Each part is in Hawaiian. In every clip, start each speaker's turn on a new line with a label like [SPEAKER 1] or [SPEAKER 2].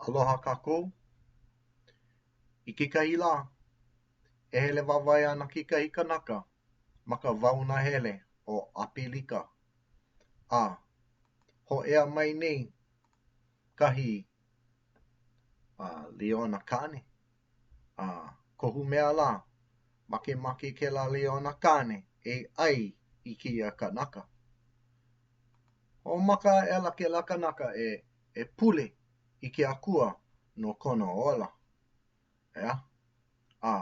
[SPEAKER 1] Aloha kākou. I kekahi lā, e hele wāwae ana kekahi kanaka ma ka wao nahele o ʻApelika, a hōʻea mai nei kahi liona kāne. A kohu mea lā, makemake kēlā liona kāne e ʻai i kēia kanaka. Hoʻomaka aʻela kēlā kanaka e e pule i ke Akua no kona ola. ʻEā? A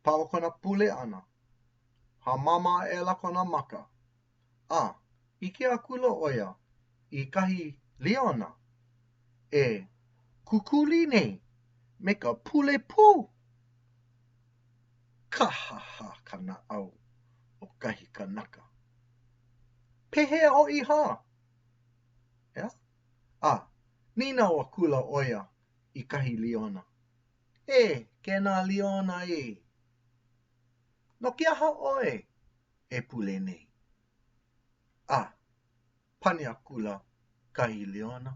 [SPEAKER 1] pau kona pule ʻana, hāmama aʻela kona maka, a ʻike akula ʻo ia i kahi liona e kukuli nei me ka pule pū. Kāhāhā ka naʻau o kahi kanaka. Pehea hoʻi hā? ʻEā? A nīnau akula ʻo ia i kahi liona, E kēnā liona ē! No ke aha ʻoe e pule nei? A pane akula kahi liona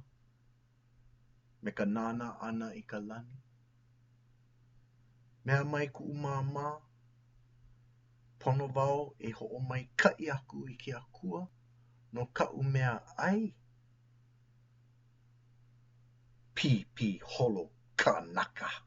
[SPEAKER 1] me ka nānā ʻana i ka lani. Mea mai kuʻu māmā, pono wau e hoʻomaikaʻi aku i ke Akua no kaʻu mea ʻai. Pīpī holo kanaka!